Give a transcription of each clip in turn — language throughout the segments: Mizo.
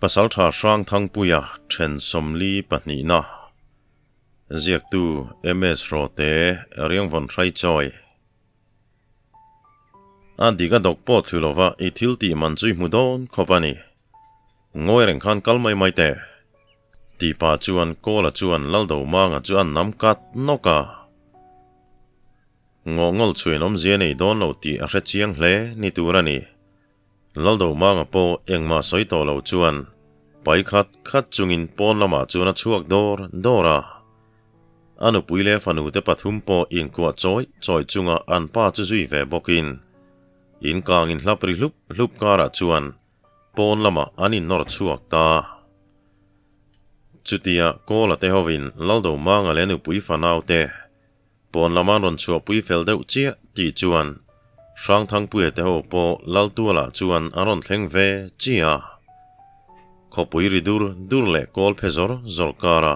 Pasaltha Hrangthangpuia then 42na Ziaktu MS Rote Riangvawn Hraichawi A dik a dawk pawh thlu lova i thil tih man chu i hmu dawn khawp a ni. Ngawi reng khan kal mai mai teh. Tih pah chuan Kawla chuan Laldomanga chu a nam kat nawk a. Ngawhngawl chhuin awmzia nei dawn lo tih a hre chiang hle ni tur a ni. Laldomanga pawh engmah sawi tawh lo chuan pai khat khat chungin pawn lamah chuan a chhuak dawr dawr a. A nupui leh fanute pathum pawh inkuah chawi chawi chunga an pa chu zui ve bawkin inkangin hlap ri hlup hlup karah chuan pawn lamah an innawr chhuak ta. Chutia Kawla te hovin Laldomanga leh nupui fanaute Pawn lam an rawn chhuahpui fel deuh chiah tih chuan Hrangthangpuia te ho pawh Laltualah chuan an rawn thleng ve chiah a. Khawpui ri dur dur leh kawl phe zawr zawr kara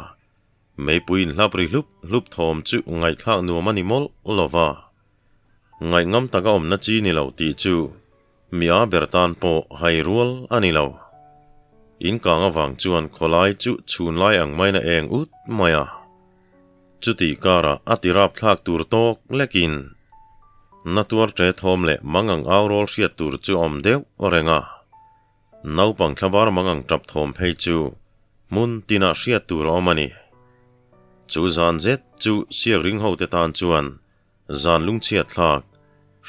meipui inhlap ri hlup hlup thawm chu ngaihthlak nuam a ni mawlh lo va. Ngaihngam taka awmna chi ni lo tih chu mi a ber tan pawh hai rual a ni lo. Inkang avang chuan khawlai chu chhunlai ang maina eng ut mai a. Chutih karah a ti rapthlak tur tawk lekin na tuar ṭe thawm leh mangang au rawl hriat tur chu a awm deuh reng a. Naupang thlabar mangang ṭap thawm phei chu hmun tinah hriat tur a awm a ni. Chu zan zet chu siakring hote tan chuan zan lungchhiat thlak,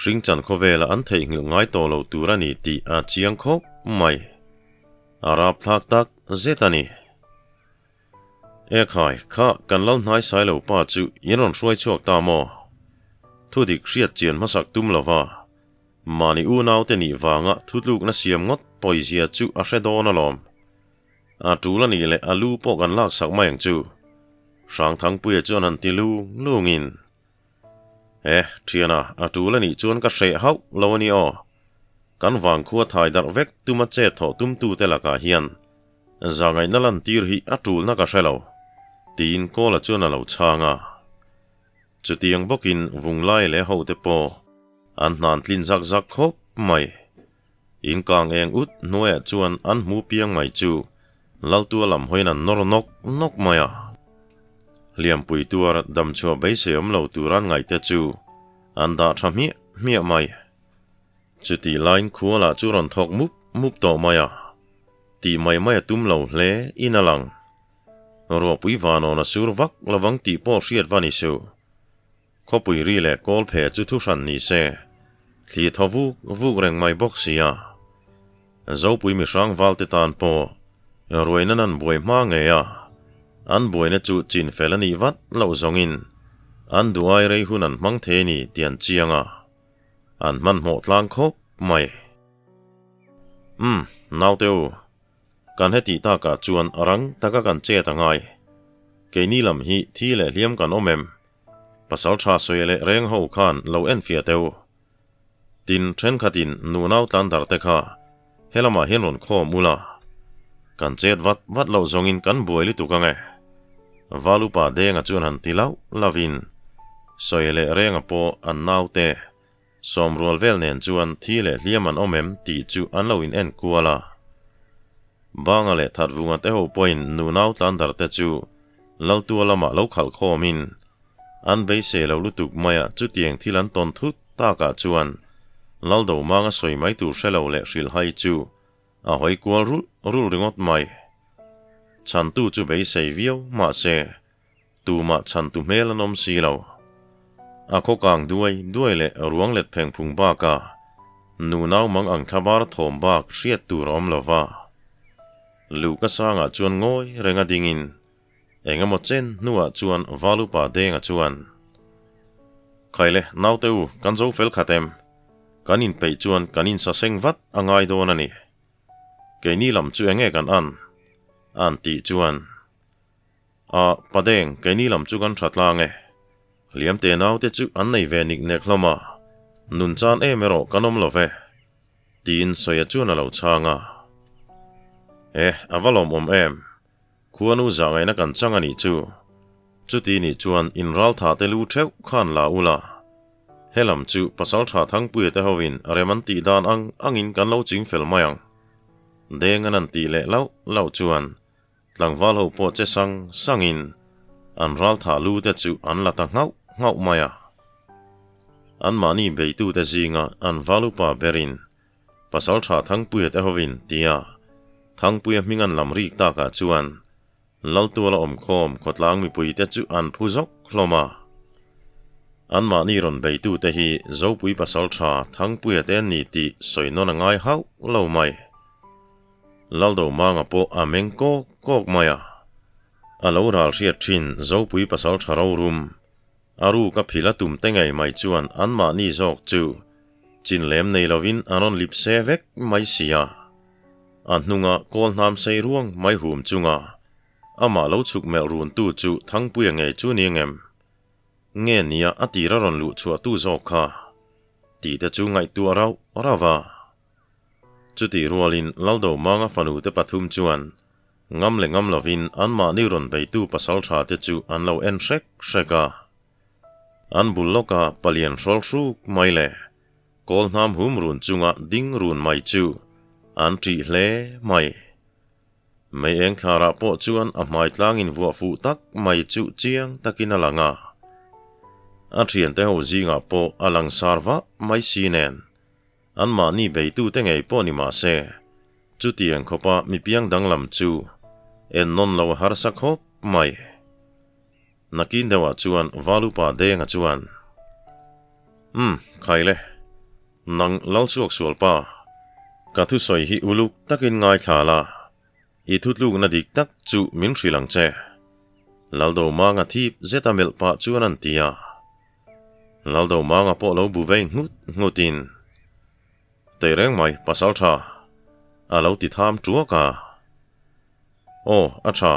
hringchan khawvela an theihnghilh ngai tawh lo tur a ni tih a chiang khawp mai. A rapthlak tak zet a ni. Ekhai, kha kan lal hnai sai lo pa chu in rawn hruai chhuak ta maw? Thudik hriat chian hmasak tum lova, mahni unaute nih vanga thutlukna siam ngawt pawizia chu a hre dawn alawm. A tul a nih leh a lu pawh kan laksak mai ang chu. Hrangthangpuia chuan han ti lung lungin. E, thiana, a tul a nih chuan ka hreh hauh lo a ni aw. Kan vangkhua thai darh vek tuma chet thawh tumtute lakah hian Zahngaihna lantir hi a tulna ka hre lo, tiin Kawla chuan a lo chhang a. Chutiang bawkin Vunglai leh hote pawh an hnan tlin zak zak khawp mai. Inkang eng ut hnuaiah chuan an hmu piang mai chu Laltua lam hawiin an nawr nawk nawk mai a. Hliampui tuar damchhuah beisei awm lo tur an ngaihte chu an dah tha hmiah hmiah mai. Chutih laiin khualah chu rawn thawk mup mup tawh mai a. Tih mai mai a tum lo hle in a lang. Ruahpui vanawn a sur vak lovang tih pawh hriat va ni suh. Khawpui ri leh kawl phe chu thu hran ni se, thli thaw vuk vuk reng mai bawk si a. Zopui mihrang valte tan pawh ruaina nan buai hma ngei a, an buaina chu chin fel a nih vat loh zawngin an duai rei hun an hmang thei ni tih an chiang a, an hmanhmawh tlang khawp mai. Umm, naute u, kan hetih takah chuan rang taka kan chet a ngai. Keini lam hi thi leh hliam kan awm em? Pasal tha sawi leh reng ho khan lo enfiah teh u. Tin, thenkhatin nunau tlan dar te kha helamah hian rawn khawm ula. Kan chet vat vat loh zawngin kan buai lutuk ang e. Val upa Denga chuan han ti lauh lauhin sawi leh renga pawh an naute Sawmrual vel nen chuan thi leh hliam an awm em tih chu an lo in en kual a. Banga leh Thatvunga te ho pawhin nunau tlandar te chu Laltua lamah lo khalh khawmin an beisei lo lutuk maia chutiang thil an tawn thut takah chuan Laldomanga sawi mai tur hre lo leh hrilhhai chu a hawi kual rulh rulh ringawt mai. Chhantu chu beisei viau mahse Tumah chhantu hmel an awm si lo. A khaw kang duai duai leh ruang let pheng phung baka nunau mang ang thlabar thawm bak hriat tur a awm lo va. Luhka sangah chuan ngawi renga dingin eng emaw chen hnuah chuan Valupa Denga chuan, Khaile, naute u, kan zo fel khat em? Kan inpeih chuan kan insaseng vat a ngai dawn a ni. Keini lam chu enge kan an? An tih chuan. A, Padeng, keini lam chu kan tha tlang e. Hliamte naute chu an nei ve nik nek hlawm a, nun chan em erawh kan awm lo ve, tiin Sawia chuan a lo chhang a. E, a va lawmawm em? Khuanu zahngaihna kan chang a nih chu. Chuti nih chuan inraltha te lu theuh khan la ula. He lam chu Pasaltha Thangpuia te hovin rem an tih dan ang angin kan lo ching fel mai ang. Deng an an tih leh lauh lauh chuan tlangval ho pawh che sang sangin an ral thah lu te chu an la ta nghauh nghauh mai a. Anmahni beitute zinga an val upa berin Pasaltha Thangpuia te hovin tia Thangpuia hming an lam rik takah chuan Laltuala awmkhawm khawtlang mipuite chu an phu zawk hlawm a. Anmahni rawn beitute hi Zopui Pasaltha Thangpuia te an ni tih sawi nawn a ngai hauh lo mai. Laldomanga pawh a meng kawk kawk mai a. A lo ral hriat thin Zopui Pasaltha rorum a ruk a phil a tum te ngei mai chuan anmahni zawk chu chin lem nei lovin an rawn lip se vek mai si a. A hnunga kawl hnam sei ruang mai hum chunga amah lo chhuk melh runtu chu Thangpuia ngei chu ni ngem? Nge nia a tira rawn luh chhuahtu zawk kha? Tih te chu ngaihtuah rauh rauh a. Chutih rualin Laldomanga fanute pathum chuan ngam leh ngam lovin anmahni rawn beitu pasaltha te chu an lo en hrek hrek a. An bul lawka palian hrawl hruk mai le kawl hnam hum run chunga ding run mai chu an ṭih hle mai. Mei eng thlarah pawh chuan a hmai tlangin vuah fuh tak mai chu chiang takin a lang a. A ṭhiante ho zingah pawh a lang sar vah mai si nen. Anmahni beitute ngei pawh ni mah se, chutiang khawpa mi piang danglam chu en nawn lo a harsa khawp mai. Nakin deuhah chuan Valupa Denga chuan, Umm, khai le, nang Lalsuaksualpa, ka thusawi hi uluk takin ngaithla la, I thutlukna dik tak chu min hrilh ang che. Laldomanga thip zeta melh pah chuan an ti a. Laldomanga pawh lo bu vei nghut nghutin, Tei reng mai, pasal tha, a lo ti tham tuak a. Aw, a tha.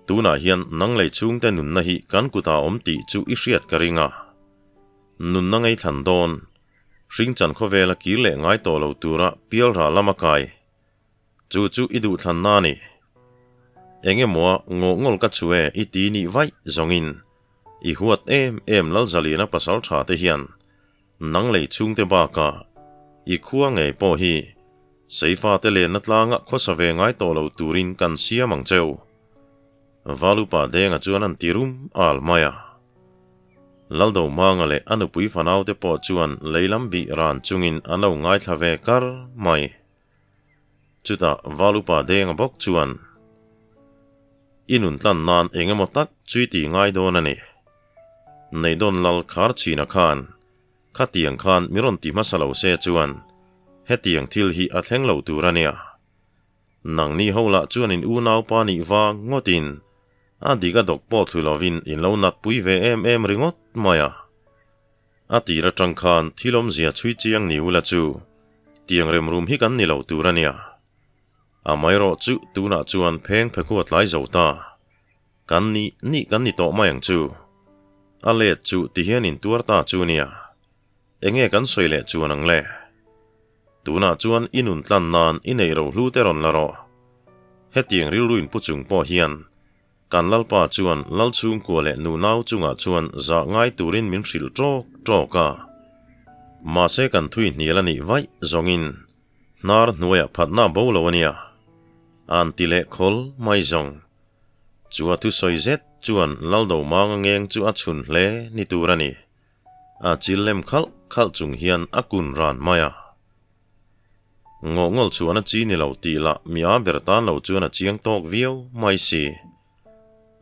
Tunah hian nang lei chhungte nunna hi kan kutah awm tih chu i hriat ka ring a. Nunna ngei thlan dawn, hringchan khawvela kir leh ngai tawh lo tura pialrah lama kai. Chu chu i duhthlan na ni. Eng emaw a ngawh ngawl ka chu e i ti nih vaih zawngin i huat em em Lalzaliana pasal tha te hian nang lei chhungte bakah i khua ngei pawh hi Seifa te lenna tlanga khawsa ve ngai tawh lo turin kan siam ang cheu. Valupa Denga chuan an ti rum al mai a. Laldomanga leh a nupui fanaute pawh chuan lei lam bih ran chungin an lo ngaithla ve kar mai. Chutah Valupa Denga bawk chuan, I nun tlan nan eng emaw tak chui ti ngai dawn a ni. Neidawn lal khar chhina khan khatiang khan mi rawn ti hmasa lo se chuan hetiang thil hi a thleng lo tur a nia. Nangni ho lah chuan in unaupa nih vang ngawtin a dik a dawk pawh thlu lovin in lo natpui ve em em ringawt mai a. A tir atang khan thil awmzia chhui chiang ni ula chu tiang remrum hi kan ni lo tur a nia. Amaherawh chu tunah chuan pheng phekua tlai zo ta. Kan nih nih kan ni tawh mai ang chu. A let chu ti hian in tuar ta chu nia. Enge kan sawi leh chuan ang le? Tunah chuan i nun tlan nan i neih ro hlu te rawn la rawh. Hetiang rilru in pu chung pawh hian Kan Lalpa chuan Lal chhungkua leh nunau chungah chuan zah ngai turin min hrilh ṭawk ṭawk a. Mahse kan thui hnial a nih vaih zawngin hnar hnuaiah phatna bo lo a nia. An ti leh khawl mai zawng. Chu a thusawi zet chuan Laldomanga ngeng chu a chhun hle ni tur a ni. A chil lem khalh khalh chung hian a kun ran mai a. Ngawhngawl chuan a chi ni lo tih lah mi a ber tan lo chuan a chiang tawk viau mai si.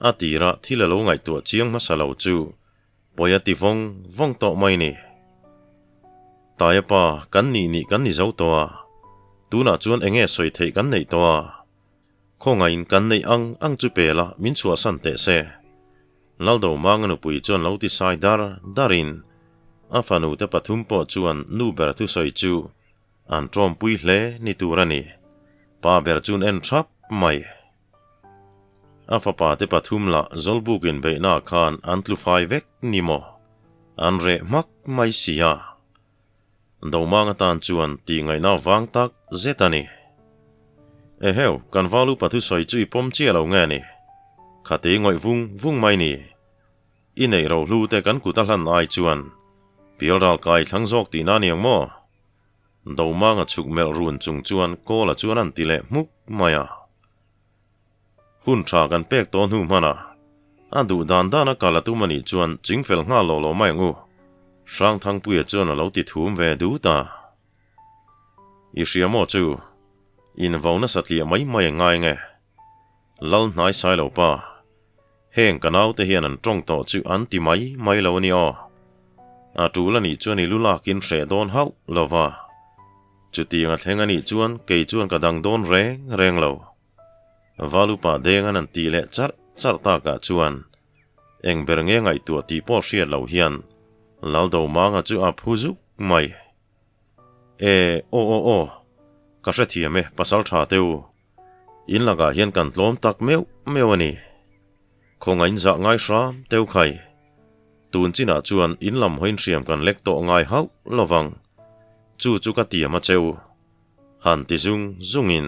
A tirah thil a lo ngaihtuah chiang hmasa lo chu pawi a ti vawng vawng tawh mai ni. Taia pa, kan nih nih kan ni zo tawh a, tunah chuan enge sawi theih kan neih tawh a, khawngaihin kan neih ang ang chu pe la min chhuahsan teh se. Laldomanga nupui chuan lo ti sai dar darin a fanute pathum pawh chuan nu ber thusawi chu an tawmpui hle ni tur a ni. Pa ber chuan en thap mai. A fapa te pathum lah Zawlbuk inbeihnaah khan an tlu fai vek ni maw? An reh hmak mai si a. Domanga tan chuan tih ngaihna vang tak zet a ni. Eheu, kan val upa thusawi chu i pawm chiah lo nge ni? Khate ngawih vung vung mai ni. I neih rohlu te kan kut a hlan ai chuan pialral kai thlang zawk tihna a ni ang maw? Domanga chhuk melh run chung chuan Kawla chuan an ti leh hmuk mai a. Hun tha kan pek tawh hnu hman a, a duh dan dan a kal a tum a nih chuan chingfel nghal lo lo mai ang u, Hrangthangpuia chuan a lo ti thum ve dut a. I hria maw chu? Invo nasa tliah mai mai a ngai nge? Lal hnai sai lo pa, heng ka naute hian an tawng tawh chu an ti mai mai lo a ni aw. A tul a nih chuan i lu lakin hreh dawn hauh lo va. Chutiang a thleng a nih chuan kei chuan ka dang dawn reng reng lo. Valupa dengan an tih leh charh charh takah chuan eng ber nge ngaihtuah tih pawh hriat loh hian Laldomanga chu a phu zuk mai. E, aw aw aw, ka hrethiam e pasal tha teu. In lakah hian kan tlawm tak meuh meuh a ni. Khawngaih in zah ngai hram teu khai. Tun chinah chuan in lam hawiin hriam kan lek tawh ngai hauh lovang. Chu chu ka tiam a cheu. Han ti zung zungin.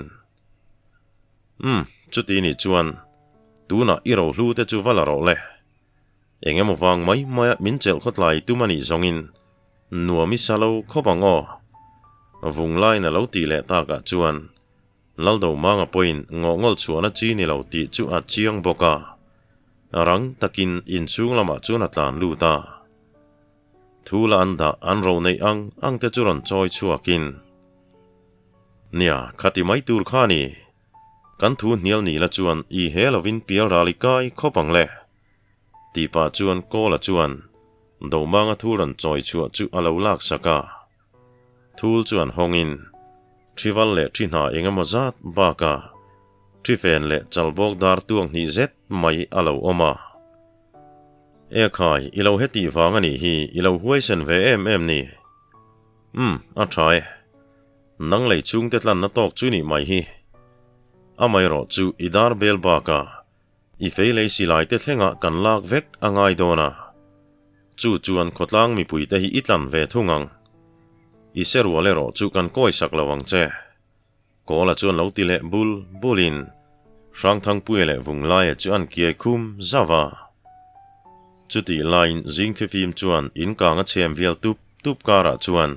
Umm, chuti nih chuan tunah i rohlu te chu va la rawh le. Eng emaw vang mai maia min chelh khawtlai tum a nih zawngin nuam i sa lo khawp ang aw. Vung laiin a lo tih leh takah chuan Laldomanga pawhin ngawhngawl chhuahna chi ni lo tih chu a chiang bawk a, rang takin inchhung lamah chuan a tlan lut a. Thu la an dah an ro neih ang ang te chu rawn chawi chhuakin, Nia, khati mai tur kha a ni. Kan thu hnial ni la chuan i he lovin pial ral i kai khawp ang le. Tih pah chuan Kawla chuan Domanga thu rawn chawi chhuah chu a lo lak sak a. Thul chuan hawngin Thival leh thi hna eng emaw zat bakah Thifen leh chalbawk dar tuang hnih zet mai a lo awm a. E khai, i lo hetih vang a nih hi, i lo huaisen ve em em ni? Umm, a tha e. Nang lei chhungte tlanna tawk chu nih mai hi. Amaherawh chu i dar bel bakah i fei lei silai te thlengah kan lak vek a ngai dawn a. Chu chuan khawtlang mipuite hi i tlan ve thung ang. I serual erawh chu kan kawisak lo ang che. Kawla chuan lo ti leh bul bulin Hrangthangpuia leh Vunglaia chu an kiai khum zauh a. Chutih laiin Zingthifim chuan in kang a chhem vial tup tup karah chuan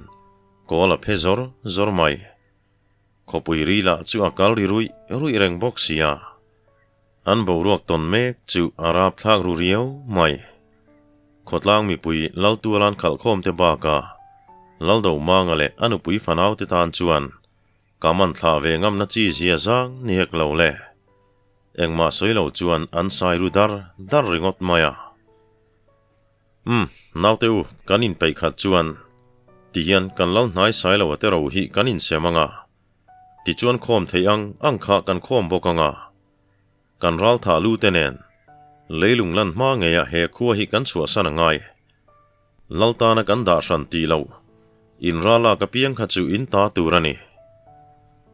Kawl a phe zawr zawr mai. Khawpui ri lah chu a kal ri ruih ruih reng bawk si a. An boruak tawn mek chu a rap thlak ru riau mai. Khawtlang mipui Laltualan khalhkhawm te bakah Laldomanga leh a nupui fanau te tan chuan Ka man thlah ve ngamna chi zia zang ni hek lo le. Engmah sawi lo chuan an sai ru dar dar ringawt mai a. Umm, naute u, kan inpeih khat chuan tihian kan lal hnai sai lo a te ro hi kan insem ang a. Tichuan khawm theih ang ang kha kan khawm bawk ang a. Kan ral thah lu te nen leilung lan hma ngeia he khua hi kan chhuahsan a ngai. Lal tana kan dah hran tih loh, in ral lak apiang kha chu in ta tur a ni.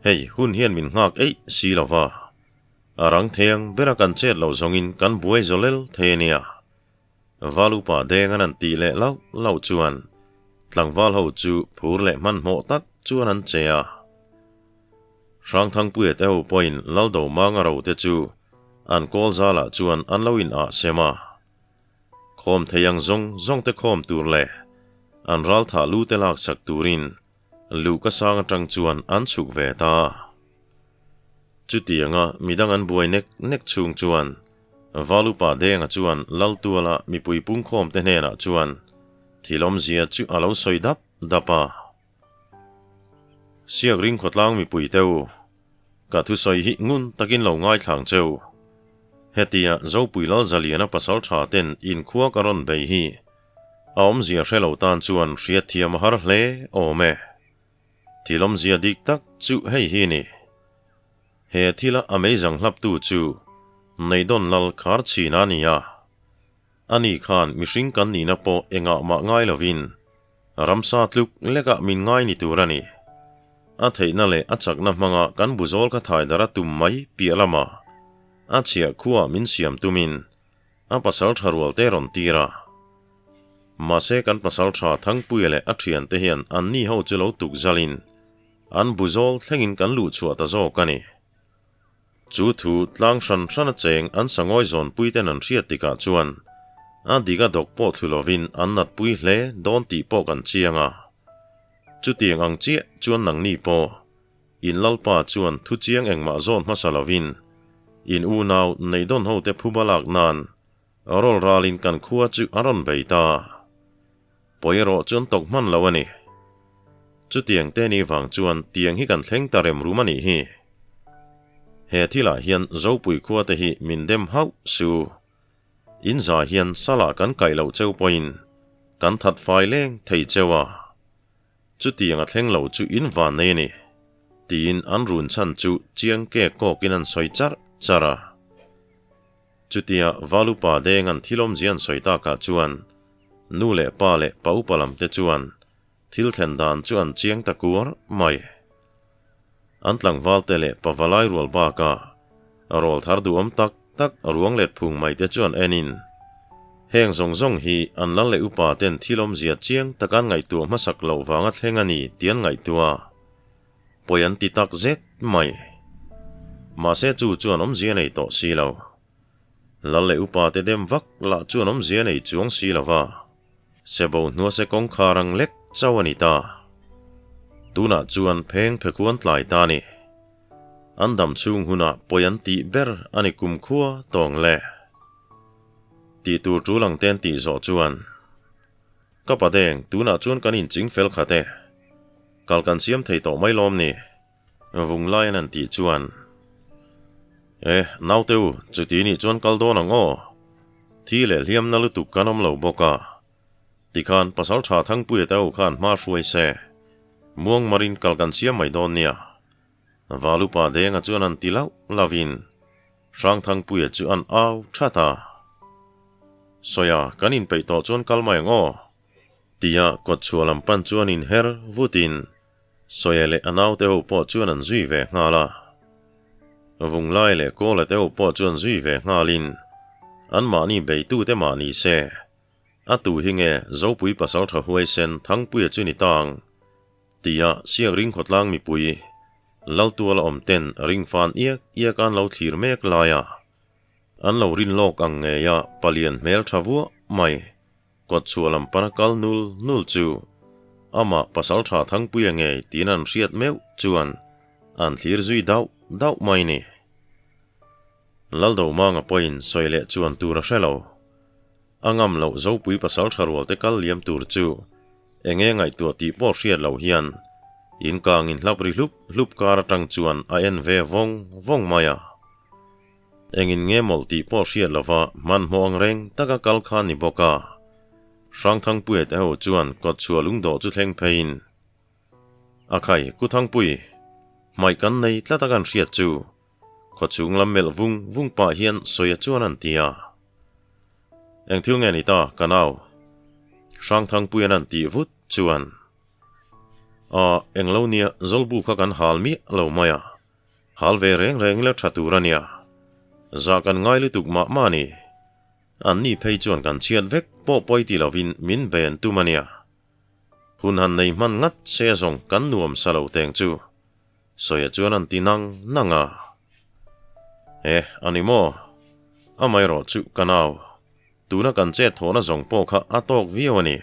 Hei, hun hian min nghak eih si lo va, a rang theng bera kan chet loh zawngin kan buai zawlel thei a nia. Val upa deng an an tih leh lauh lauh chuan tlangval ho chu phur leh hmanhmawh tak chuan an che a. Hrangthangpuia te ho pawhin Laldomanga ro te chu an kawl zalah chuan an lo in ah sem a. Khawm thei ang zawng zawng te khawm tur leh an ral thah lu te laksak turin luhka sang atang chuan an chhuk ve ta. Chutianga midang an buai nek nek chhung chuan Valupa Denga chuan Laltuala mipui pungkhawm te hnenah chuan thil awmzia chu a lo sawi dap dap a. Siak ring khawtlang mipui te u, ka thusawi hi ngun takin lo ngaithlang che u. Hetia Zopui Lalzaliana pasal tha ten inkhua ka rawn bei hi a awmzia hre lo tan chuan hriatthiam a har hle awm e. Thil awmzia dik tak chu hei hi ni. He thila a meizang hlaptu chu Neidawn Lal Kharchhina a ni a. Ani khan mihring kan nihna pawh engah mah ngai lovin ramsa tluk lekah min ngai ni tur a ni. A theihna leh a chakna hmanga kan buzawl kha thaidar a tum mai piah lamah a chhiah khuaah min siam tumin a pasal tha rual te rawn tir a. Mahse kan pasal tha Thangpuia leh a thiante hian anni ho chu lo tuk zalin an buzawl thlengin kan luh chhuah ta zawk a ni. Chu thu tlang hran hran a cheng an sangawi zawnpui ten an hriat tikah chuan a dik a dawk pawh thlu lovin an natpui hle dawn tih pawh kan chiang a. Chutiang ang chiah chuan nangni pawh in Lalpa chuan thu chiang engmah zawn hmasa lovin in unau neihdawn hote phuba lak nan rawl ralin kan khua chu a rawn bei ta. Pawi erawh chuan tawk hman lo a ni. Chutiang te ni vang chuan tiang hi kan thleng ta rem rum a nih hi. He thilah hian Zopui khua te hi min dem hauh su. In za hian salah kan kaih loh cheu pawhin kan that fai leng thei cheu a. Chutiang a thleng lo chu in van nei a ni, tiin an run chhan chu chiang kek kawkin an sawi charh charh a. Chutia Valupa deng an thil awmzia an sawi takah chuan nu leh pa leh pa upa lam te chuan thil thlen dan chu an chiang ta kuar mai. An tlangval te leh pa valai rual bakah rawl thar duhawm tak tak ruang let phung mai te chuan en in heng zawng zawng hi an lal leh upa ten thil awmzia chiang taka an ngaihtuah hmasak loh vanga thleng a ni tih an ngaihtuah. Pawi an ti tak zet mai. Mahse chu chuan awmzia nei tawh si lo. Lal leh upa te dem vak lah chuan awmzia nei chuang si lo va. Sebo hnuase kawngkhar ang lek chauh a ni ta. Tunah chuan pheng phekhuan tlai ta a ni. An dam chhung hunah pawi an tih ber a ni kumkhua tawng le. Tih tur tul ang te an tih zawh chuan. Ka pa deng, tunah chuan kan inching fel khat e. Kal kan siam thei tawh mai lawm ni? Vung laiin an tih chuan, E, naute u, chuti nih chuan kal dawn ang aw. Thi leh hliamna lutuk kan awm lo bawk a. Tikhan pasal tha Thangpuia te ho khan hma hruai se. Muang marin kal kan siam mai dawn nia. Valupa denga chuan an ti lauh lauhin Hrangthangpuia chu an au that a. Sawia, kan inpeih tawh chuan kal mai ang aw. Tia kawtchhuah lam pan chuan inher vutin Sawia leh a naute ho pawh chuan an zui ve nghal a. Vunglai leh Kawla te ho pawh chuan zui ve nghalin anmahni beitute mah ni se, a tu hi nge Zopui pasaltha huaisen Thangpuia chu ni ta ang? Tia Siakring khawtlang mipui Laltuala awm ten ringfan iak iak an lo thlir mek lai a, an lo rin lawk ang ngei a palian hmel tha vuah mai kawtchhuah lam pana kal nul nul chu amah pasaltha Thangpuia ngei tiin an hriat meuh chuan an thlir zui dauh dauh mai ni. Laldomanga pawhin sawi leh chuan tur a hre lo. A ngam loh Zopui pasaltha rualte kal liam tur chu Enge ngaihtuah tih pawh hriat loh hian in kang in hlap ri hlup hlup kar atang chuan a en ve vawng vawng mai a. Engin nge mawlh tih pawh hriat lova hmanhmawh ang reng taka kal kha ni bawk a. Hrangthangpuia te ho chuan kawtchhuah lungdawh chu thleng pheiin, A khai, Ku Thangpui, hmaih kan nei tlat a kan hriat chu, Khawchhung lam melh vung vung pah hian Sawia chuan an ti a. Eng thil nge ni ta, ka nau? Hrangthangpuian an tih vut chuan, A, eng lo nia, Zawlbu kha kan hal miah lo mai a. Hal ve reng reng ila tha tur a nia. Zah kan ngai lutuk mah mah a ni. Anni phei chuan kan chhiat vek pawh pawi ti lovin min ben tum a nia. Hun han nei hman ngat se zawng kan nuam sa lo teng chu. Sawia chuan an ti nang nang a. E, a ni maw? Amaherawh chu ka nau. Tuna kan chet thawhna zawng pawh kha a tawk viau a ni.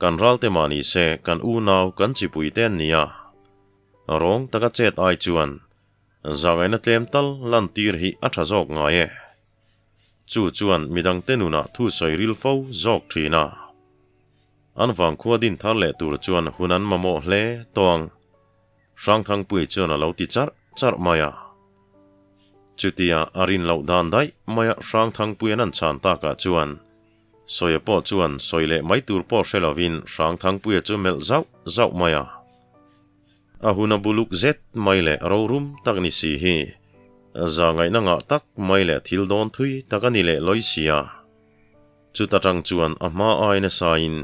Kan ralte mah ni se kan unau kan chipui te an ni a. Rawng taka chet ai chuan zahngaihna tlem tal lantir hi a tha zawk ngai e. Chu chuan midangte nunah thu sawi ril fo zawk thin a. An vangkhua din thar leh tur chuan hun an mamawh hle tawng. Hrangthangpui chuan a lo ti charh charh mai a. Chutia a rin loh dan daih maia Hrangthangpuian an chhan takah chuan Sawia pawh chuan sawi leh mai tur pawh hre lovin Hrangthangpuia chu melh zauh zauh mai a. A hun a buluk zet mai leh rorum tak ni si hi zahngaihna ngah tak mai leh thil dawn thui tak a ni leh lawi si a. Chuta tang chuan a hma ai nasain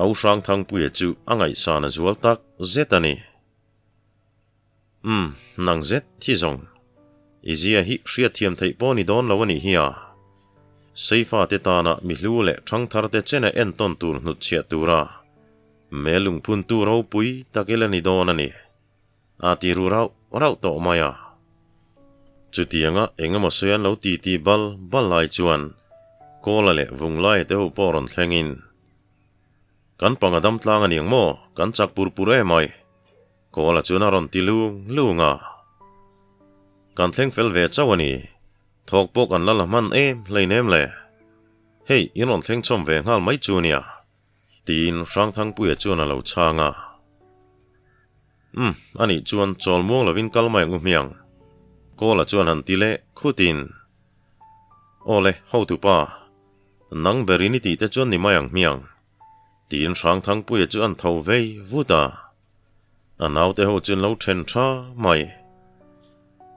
a u Hrangthangpuia chu a ngaihsan a zual tak zet a ni. Umm, nang zet thi zawng. I zia hi hriatthiam theih pawh ni dawn lo a nih hi a. Seifa te tana mi hlu leh thangthar te chena entawn tur hnutchhiah tura me lungphuntu ropui tak ila ni dawn a ni. A ti ru rauh rauh tawh mai a. Chutianga eng emaw sawi an lo ti ti bal bal lai chuan Kawla leh Vunglaia te ho pawh rawn thlengin. Kan panga dam tlang a niang maw? Kan chak pur pur em ai. Kawla chuan a rawn ti lung lung a. Kan thleng fel ve chauh a ni. Thawk pawh kan la la hman em hleinem le. Hei, in rawn thleng chawm ve nghal mai chu nia. Tiin Hrangthangpuia chuan a lo chhang a. Umm, anih chuan chawl muang lovin kal mai ang u hmiang. Kawla chuan han ti leh khutin. Aw le, hotupa, nang berin i tih te chuan ni mai ang hmiang. Tiin Hrangthangpuia chu an tho vei vut a. A naute ho chu an lo then tha mai.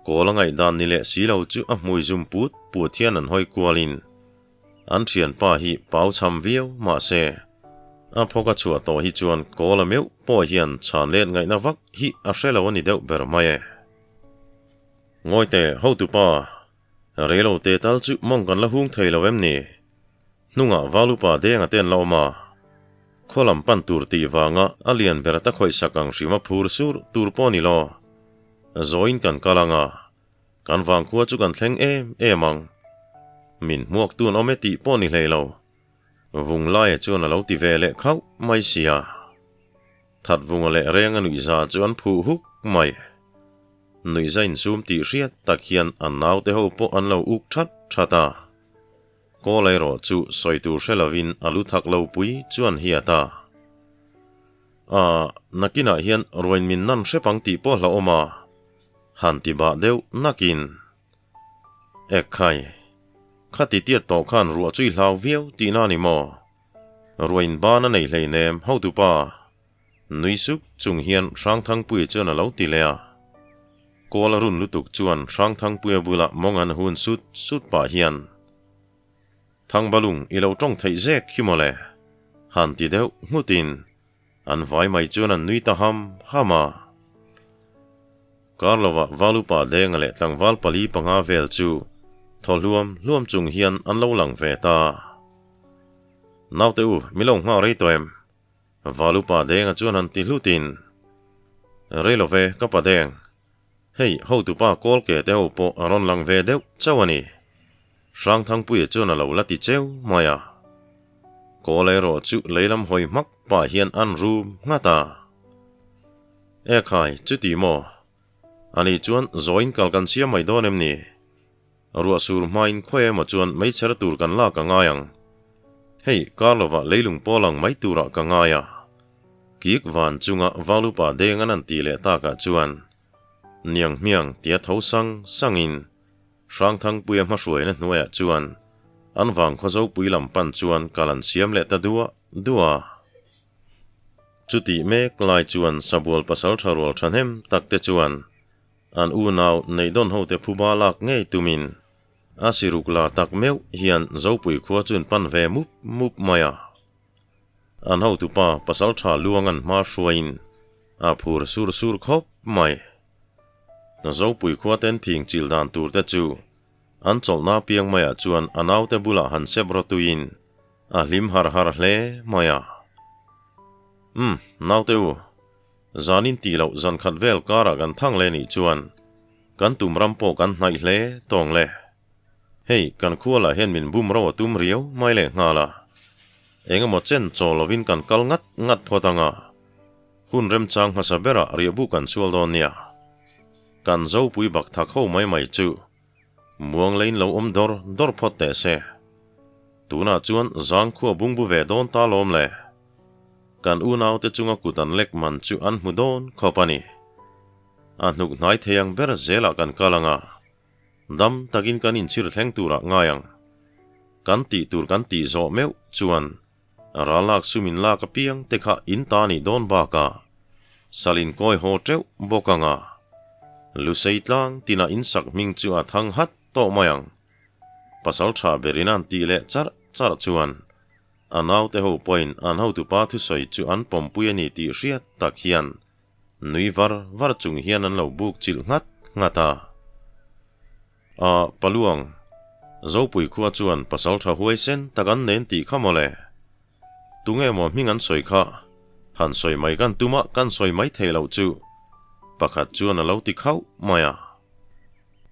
Kawl a ngaihdan ni leh si lo chu a hmui zum put put hian an hawi kualin an thianpa hi pau cham viau mahse a phawk a chhuah tawh hi chuan kawl a meuh pawh hian chhan let ngaihna vak hi a hre lo a ni deuh ber mai e. Ngawi teh hotupa, reilo te tal chu mawng kan la hung thei lo em ni? Hnungah Valupa denga te an la awm a, khaw lam pan tur tih vanga a lian ber ta khawih sak ang hrim a phur sur tur pawh ni lo. Zawiin kan kal ang a, kan vangkhua chu kan thleng em em ang. Min hmuak tun awm e tih pawh ni hlei lo. Vung laia chuan a lo ti ve leh khauh mai sia. Thatvunga leh Renga nuihza chu an phuh huk mai. Nuihza insum tih hriat tak hian an naute ho pawh an lo uk that that a. Kawl erawh chu sawi tur hre lovin a lu thak lo pui chuan hiat a. A, nakinah hian ruain min nan hrep ang tih pawh hlauhawm a, han ti bah deuh nakin. Ekhai, khati tiat tawh khan ruah chu i hlau viau tihna a ni maw? Ruain ban a nei hleinem hotupa. Nui suk chung hian Hrangthangpuia chuan a lo ti leh a. Kawl a run lutuk chuan Hrangthangpuia bulah mawng an hun sut sut pah hian, Thangbalung i lo tawng theih zek hi mawle, han ti deuh nghutin an vai mai chuan an nui ta ham ham a. Kar lovah Valupa Denga leh tlangval pali panga vel chu thaw hluam hluam chung hian an lo lang ve ta. Naute u, mi lo nghak rei tawh em? Valupa Denga chuan han ti hlutin, Rei lo ve, ka pa Deng. Hei, hotupa kawl ke te ho pawh a rawn lang ve deuh chauh a ni. Hrangthangpuia chuan a lo la ti cheu mai a. Kawl erawh chu lei lam hawi hmak pah hian an rum nghat a. Ekhai, chuti maw? Ani chuan zawiin kal kan siam mai dawn em ni? Ruah sur hmain khawi emaw chuan meichher tur kan lak a ngai ang. Hei, kar lovah leilung pawl ang mai turah ka ngai a. Kik van chunga Valupa deng an an tih leh takah chuan Niang hmiang tia tho sang sangin Hrangthangpuia hmahruaina hnuaiah chuan an vangkhaw zopui lam pan chuan kal an siam leh ta duah duah a. Chutih mek lai chuan Sabual pasaltha rual thahnem takte chuan An unau Neihdawn hote phuba lak ngei tumin a siruk la tak meuh hian Zopui khua chu an pan ve mup mup mai a. An hotupa Pasaltha Luangan hma hruaiin a phur sur sur khawp mai. Zopui khua ten phing chil dan tur te chu an chawlhna piang maiah chuan a naute bulah han sep rawtuiin a hlim har har hle mai a. Umm, naute u, Zanin tih loh zan khat vel karah kan thang leh nih chuan kan tum ram pawh kan hnaih hle tawng le. Hei, kan khua lah hian min bum ro a tum riau mai leh nghal a. Eng emaw chen chaw lovin kan kal ngat ngat phawt ang a, hun remchang hmasa berah riahbu kan sual dawn nia. Kan zopui bak thak ho mai mai chu muang leiin lo awm dawr dawr phawt teh se. Tunah chuan zangkhua bungbu ve dawn ta lawm le. Kan unaute chunga kut an lek man chu an hmu dawn khawp a ni. A hnuk hnai thei ang ber zelah kan kal ang a, dam takin kan inchhir thleng turah ngai ang. Kan tih tur kan tih zawh meuh chuan ral lak sum in lak apiang te kha in ta nih dawn bakah sal in kawi haw teuh bawk ang a, Lusei tlang tinah in sak hming chu a thang hat tawh mai ang. Pasal tha berin an tih leh charh charh chuan A naute ho pawhin an hotupa thusawi chu an pawmpui a ni tih hriat tak hian nui var var chung hian an lo buk chilh nghat nghat a. A Paluang, Zopui khua chuan pasal tha huaisen tak an nen tih kha mawle. Tunge maw hming an sawi kha? Han sawi mai kan tum a, kan sawi mai thei loh chu. Pakhat chuan a lo ti khauh mai a.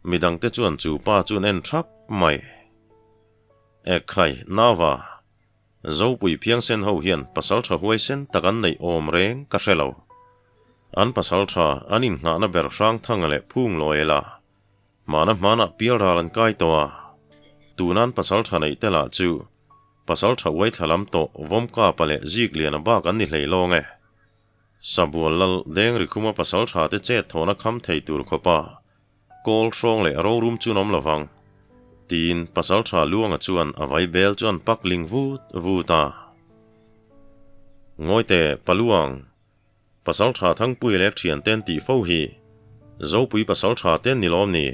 Midangte chuan chu pa chu an en thap mai. Ekhai, Nava! Zopui phiangsen ho hian pasaltha huaisen tak an neih awm reng ka hre lo. An pasaltha an innghahna ber Hrangthanga leh Phunglawi la Hmana hmanah pialral an kai tawh a, tuna an pasaltha neih te lah chu pasaltha uai thla lam tawh Vawmkapa leh Zikliana bak an ni hlei lawng e. Sabual lal Dengrikhuma pasaltha te chet thawhna kham thei tur khawpa kawl hrawng leh rorum chu an awm lovang, tiin pasaltha Luanga chuan a vai bel chu an pak ling vut vut a. Ngawite Paluang! Pasaltha Thangpui leh thianten tih fo hi Zopui pasaltha ten ni lawm ni?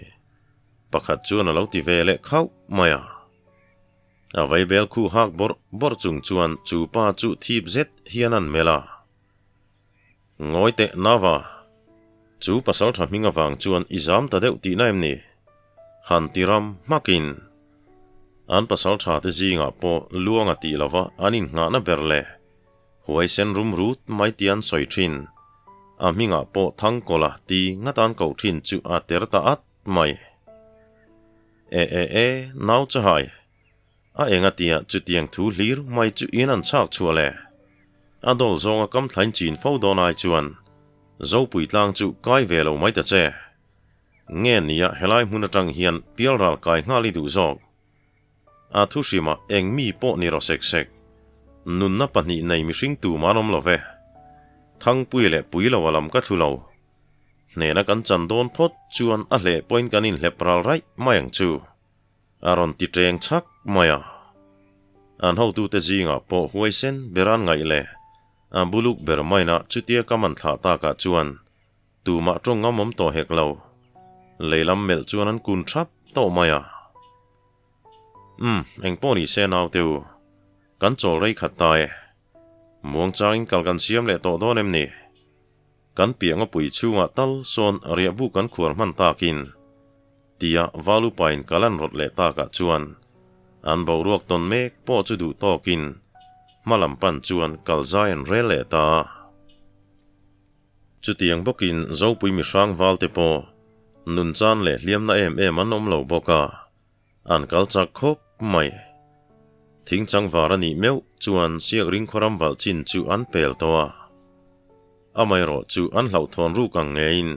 Pakhat chuan a lo ti ve leh khauh mai a. A vaibel khu hak bawrh bawrh chung chuan chu pa chu thip zet hian an melh a. Ngawi teh Nava, chu pasaltha hming avang chuan i zam ta deuh tihna em ni? Han ti ram hmakin an pasaltha te zingah pawh luang a tih lova an innghahna ber le. Huaisen rum rut mai tia an sawi thin. A hmingah pawh Thangkawla ti ngatan koh thin chu a ter ta at mai. E e e, nau chahai. A enga tia chutiang thu hlir mai chu in an chhak chhuah le. A dawl zawnga kam thlain chin fo dawn ai chuan Zopui tlang chu kai ve lo mai ta che. Nge nia helai hmun atang hian pialral kai nghal i duh zawk. A thu hrimah eng mi pawh ni rawh sek sek. Nunna pahnih nei mihring tum an awm lo ve. Thangpui leh pui lo a lam ka thlu lo. Hnena kan chan dawn phawt chuan a hleh pawhin kan inhlep ral raih mai ang chu. A rawn ti teng chhak mai a. An hotute zingah pawh huaisen ber an ngaih leh a buluk ber maina chutia ka man thlah takah chuan Tumah tawng ngam awm tawh hek lo. Leilam melh chuan an kun thap tawh mai a. Umm, engpawh ni se naute u. Kan chawl rei khat ta e. Muangchangin kal kan siam leh tawh dawn em ni? Kan piang a pui chhungah tal sawn riahbu kan khuar hman takin. Tia Valupain kal an rawt leh takah chuan an boruak tawn mek pawh chu duh tawkin hma lam pan chuan kal zai an rel leh ta a. Chutiang bawkin Zopui mihrang valte pawh nun chan leh hliamna em em an awm lo bawk a, an kal chak khawp mai. Thing changvar a nih meuh chuan Siakring khawram valh chin chu an pel tawh a. Amaherawh chu an hlauhthawn ruk ang ngeiin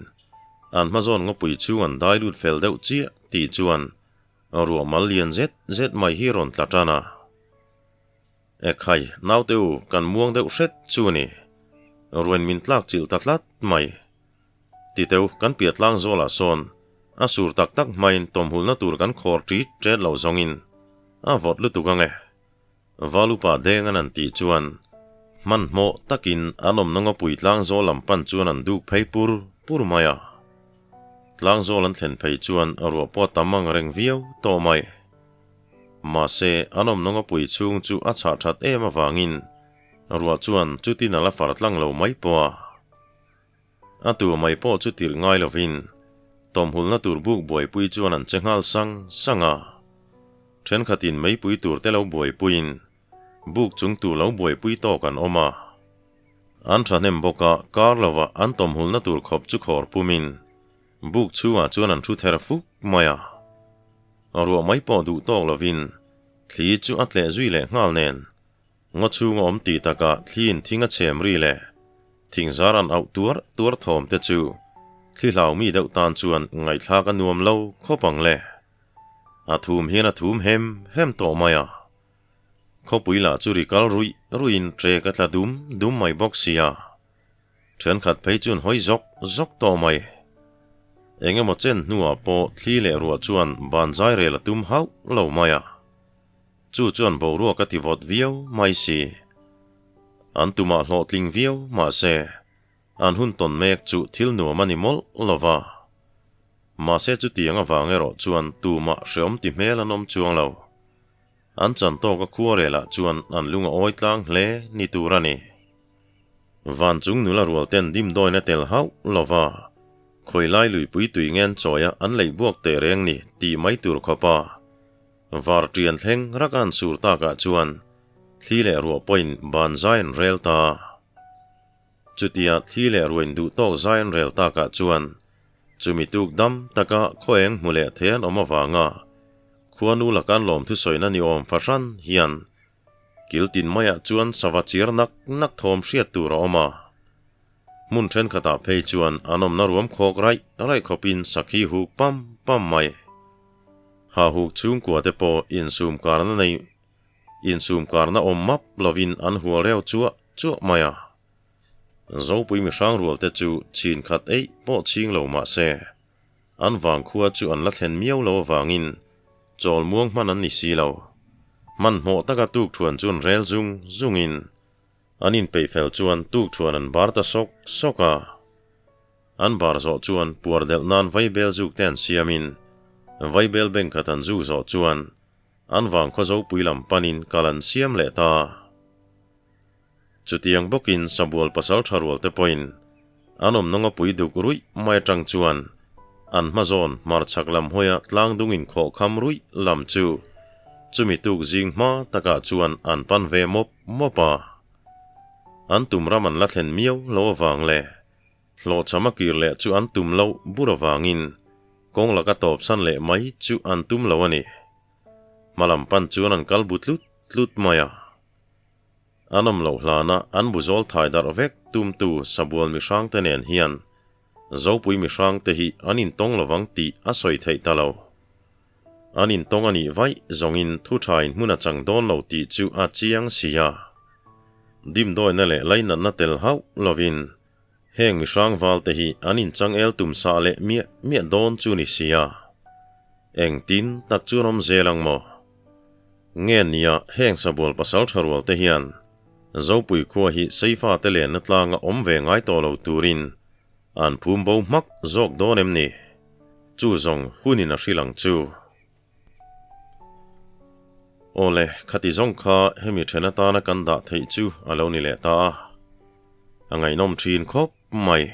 an hmazawn ngawpui chhung an dai lut fel deuh chiah tih chuan ruah mal lian zet zet mai hi rawn tla tan a. Ekhai, naute u, kan muang deuh hret chu a ni. Ruain min tlak chilh ta tlat mai. Titeu, kan piah tlang zawlah sawn a sur tak tak hmain tawmhulna tur kan khawr ṭit ṭet lo zawngin a vawt lutuk ang e. Valupa deng an an tih chuan hmanhmawh takin an awmna ngawpui tlang zawl lam pan chuan an duk phei pur pur mai a. Tlang zawl an thlen phei chuan ruah pawh a tam ang reng viau tawh mai. Mahse, an awmna ngawpui chhung chu a chhah that em avangin ruah chuan chutin a la far tlang lo mai pawh a. A tur mai pawh chu tirh ngai lovin tawmhulna tur buk buaipui chuan an che nghal sang sang a. Thenkhatin meipui tur te lo buaipuiin buk chung tur lo buaipui tawk an awm a. An thahnem bawk a, kar lovah an tawmhulna tur khawp chu khawr pumin buk chhungah chuan an thu ther fuk mai a. Ruah mai pawh duh tawk lovin thli chu a tleh zui leh nghal nen, ngaw chhung a awm tih takah thliin thing a chhem ri leh thing zar an auh tuar tuar thawm te chu thli hlau mi deuh tan chuan ngaihthlak a nuam lo khawp ang le. A thum hian a thum hem hem tawh mai a. Khawpui lah chu ri kal ruih ruihin trek a tla dum dum mai bawk sia. Thenkhat phei chuan hawi zawk zawk tawh mai. Eng emaw chen hnuah pawh thli leh ruah chuan ban zai rel a tum hauh lo mai a. Chu chuan boruak a ti vawt viau mai si. An tumah hlawhtling viau mahse, an hun tawn mek chu thil nuam a ni mawlh lo va. Mahse chutiang avang erawh chuan tumah hreawm ti hmel an awm chuang lo. An chan tawk a khua relah chuan an lung a awi tlang hle ni tur a ni. Van chung nula rual ten dimdawiin a tel hauh lo va, khawilai luipui tui ngen chawia an leih buak teh reng ni tih mai tur khawpa var ṭian thleng rak an sur takah chuan thli leh ruah pawhin ban zai an rel ta. Chutia thli leh ruain duh tawk zai an rel takah chuan chumi tuk dam taka khaw eng hmu leh thei an awm avanga khuanu laka an lawmthu sawina ni awm fahran hian. Kil tin maiah chuan sava chiar nak nak thawm hriat tur a awm a. Hmun thenkhatah phei chuan an awmna ruam khawk raih raih khawpin sakhi huk pam pam mai. Hahuk chhungkua te pawh insum karna nei insum karna awm map lovin an hual reuh chuah chuah mai a. Zopui mihrang rual te chu chin khat eih pawh chhing lo mah se, an vangkhua chu an la thlen miau lo avangin chawl muang hman an ni si lo. Hmanhmawh taka tukthuan chu an rel zung zungin An inpeih fel chuan tukthuan an bar ta sawk sawk a. An bar zawh chuan puar delh nan vaibel zuk te an siamin vaibel bank khat an zuk zawh chuan an vangkhaw zopui lam panin kal an siam leh ta. Chutiang bawkin Sabual pasal tha rual te pawhin an awmna ngawpui duk ruih mai atang chuan an hma zawn hmarchhak lam hawia tlang dung inkhawh kham ruih lam chu chumi tuk zing hma takah chuan an pan ve mawp mawp a. An tum ram an la thlen miau lo avang leh hlawhchham a kir leh chu an tum loh bur avangin kawng laka tawpsan leh mai chu an tum lo a ni. Hma lam pan chuan an kal bu tlut tlut mai a. An awm loh hlana an bu zawl thai darh vek tumtu Sabual mihrangte nen hian Zopui mihrangte hi an intawng lovang tih a sawi theih ta lo. An intawng a nih vaih zawngin thu thain hmun a chang dawn lo tih chu a chiang si a. Dimdawina leh lainatna tel hauh lovin heng mihrang valte hi an inchang el tum sah leh miah miah dawn chu ni si a. Engtin tak chuan awm zel ang maw? Nge nia heng sabual pasal tha rual te hian Zopui khua hi Seifa te lenna tlanga awm ve ngai tawh lo turin an phum bo hmak zawk dawn em ni? Chu zawng hunin a hrilh ang chu. Awle, khati zawng kha hemi then atana kan dah theih chu a lo ni leh ta a. A ngaihnawm thin khawp mai.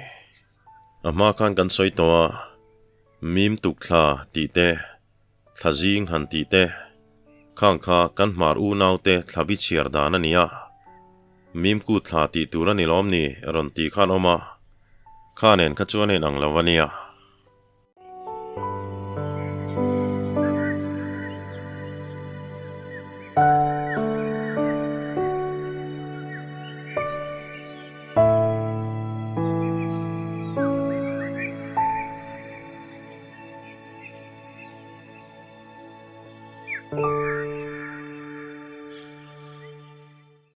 A hma khan kan sawi tawh a, mim tuk thla tih te, Thla zing han tih te, khang kha kan hmar unaute thla bi chhiar dan a ni a. Mimku thla tih tur a ni lawm ni rawn tih khan awm a, kha nen kha chuan a inang lo a nia.